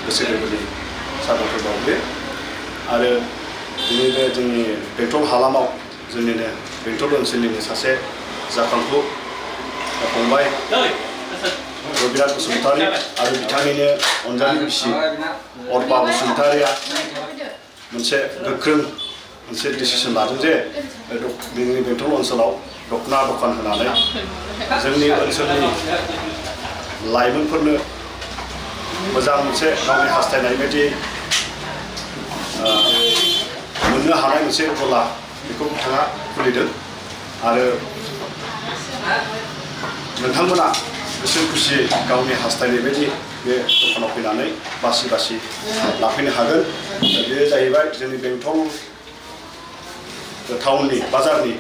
गोसो गोरबोनि साबायखर बावो आरो दिनै बे जोंनि बेंटल हालामाव जोंनिनो बेंटल ओनसोलनिनो सासे जाखांफु फंबाय रबिराज बसुमतारी आरो बिथांनिनो अनजालि बिसि अर्पा बसुमतारीया मोनसे गोख्रों मोनसे डिसिसन लादों जे जोंनि बेंटल ओनसोलाव दखना दखान होनानै जोंनि ओनसोलनि लाइमोनफोरनो मोजां मोनसे गावनि हास्थायनाय बायदि मोननो हानाय मोनसे गला बेखौ बिथाङा खुलिदों आरो नोंथांमोना गोसो खुसियै गावनि हास्थायनाय बायदि बे दखानाव फैनानै बासि बासि लाफैनो हागोन। बे जाहैबाय जोंनि बेंटल टाउननि बाजारनि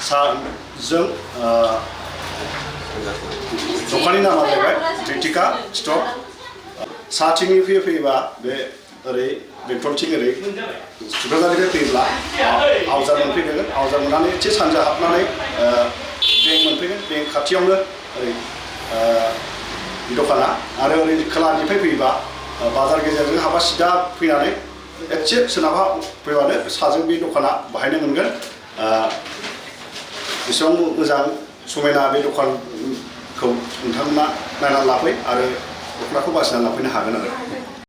साजों दखाननि नामा जाहैबाय रितिका स्ट'र। साथिंनि फैयोबा बे ओरै बेंटलथिं ओरै क'क्राझारनिफ्राय फैयोब्ला आवजार मोनफैगोन। आवजार मोननानै एसे सानजा हाबनानै बेंक मोनफैगोन। बेंक खाथियावनो ओरै दखाना आरो ओरै खोलानिफ्राय फैयोबा बाजार गेजेरजों हाबा सिदा फैनानै एसे सोनाबहा फैबानो साजों बे दखाना बाहायनो मोनगोन। बेसेबां मोजां समायना बे दखानखौ नोंथांमोना नायनानै लाफै आरो दख'नाखौ बासिनानै लाफैनो हागोन आरो।